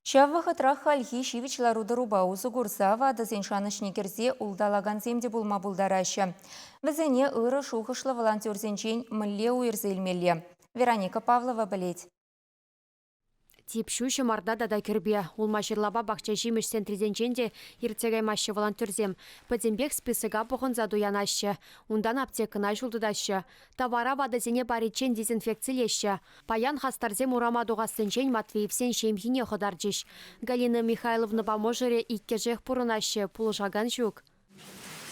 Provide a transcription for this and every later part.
Ҫав вӑхӑтрах хальхи ҫивӗч лару-тӑрупа усӑ курса ватӑсен шанӑҫне кӗрсе улталакансем те пулма пултараҫҫӗ. Вӗсене ырӑ шухӑшлӑ волонтерсенчен мӗнле уйӑрса илмелле? Вероника Павлова пӗлет. Тип ҫу, ҫӑмарта тата кӗрпе, улма-ҫырлапа пахча ҫимӗҫ центрӗсенчен те иртсе каймаҫҫӗ волонтерсем. Пӗтӗмпех списока пӑхӑнса туянаҫҫӗ. Унтан аптекӑна ҫул тытаҫҫӗ. Тавара ватӑсене париччен дезинфекцилеҫҫӗ. Паян хастарсем урама тухассинчен Матвеевсен ҫемйине хӑтарчӗҫ. Галина Михайловнӑпа мӑшӑрӗ иккӗшех пурӑнаҫҫӗ, пулӑшакан ҫук.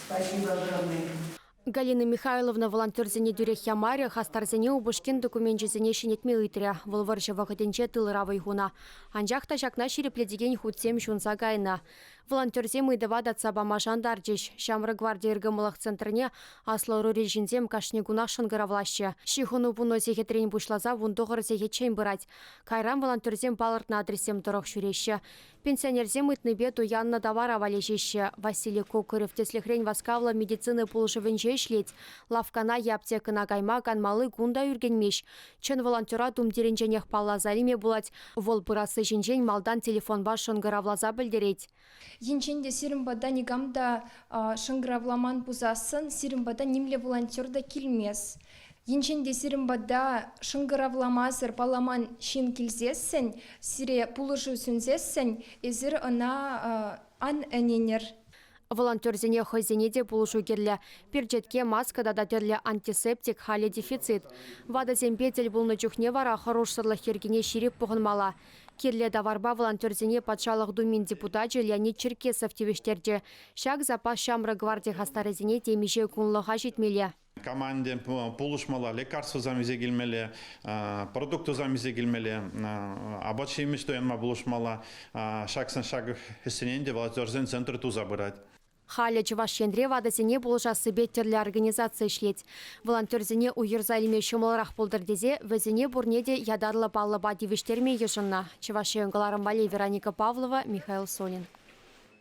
Спасибо огромное. Галина Михайловна волонтерсене тӳрех ямарӗ, хастарсене упӑшкин докуменчӗсене ҫӗнетме ыйтрӗ. Вӑл вӑрҫӑ вӑхӑтӗнче тылра вӑй хунӑ. Анчах та ҫакна ҫирӗплетекен хутсем ҫунса кайнӑ. Волонтерсем ыйтӑва татса пама шантарчӗҫ. Ҫамрӑк гварди ыркӑмӑллӑх центрне аслӑ ӑрури ҫынсем кашни кунах шӑнкӑравлаҫҫӗ. Ҫыхӑну пунӑ сехетрен пуҫласа 19 сехетчен пырать. Кайран волонтерсем палӑртнӑ адрессем тӑрӑх ҫӳреҫҫӗ. Пенсионерсем ыйтнипе туяннӑ тавара валеҫеҫҫӗ. Василий Кокорев тӗслӗхрен васкавлӑ медицина пулӑшӑвӗнче ӗҫлет. Лавккана е аптекӑна кайма канмалли кун та ӳркенмест. Чӑн волонтера тумтирӗнченех палласа илме пулать. Вӑл пырасси ҫинчен малтан телефонпа шӑнкӑравласа пӗлтерет. Енчен те сирӗн пата никам та шӑнкӑравламан пулсассӑн сирӗн пата нимле волонтер та килмест. Енчен те сирӗн пата шӑнкӑравламасӑр палламан ҫын килсессӗн, сире пулӑшу сӗнсессӗн, эсир ӑна ан ӗненӗр. Волонтерсене хӑйсене те пулӑшу кирлӗ. Перчетке, маска тата тӗрлӗ антисептик халӗ дефицит. Ватӑсемпе тӗл пулнӑ чухне вара хӑрушсӑрлӑх йӗркине ҫирӗп пӑхӑнмалла. Кирлӗ таварпа волонтерсене Патшалӑх Думин депутачӗ Леонид Черкесов тивӗҫтерчӗ. Ҫак запас ҫамрӑк гварди хастарӗсене темиҫе кунлӑха ҫитмелле. Команде пулӑшмалла, лекарствӑсем илсе килмелле, продуктӑсем илсе килмелле, апат-ҫимӗҫ туянма пулӑшмалла. Ҫаксен ҫак ӗҫсене ӗнтӗ волонтерсен центрӗ туса пырать. Халӗ Чӑваш Енре ватӑсене пулӑшассипе тӗрлӗ организаци ӗҫлет. Волонтерсене уйӑрса илме ҫӑмӑлрах пултӑр тесе вӗсене пурне те ятарлӑ паллӑпа тивӗҫтерме йышӑннӑ. Чӑваш Ен кӑларӑм валли Вероника Павлова, Михаил Солин.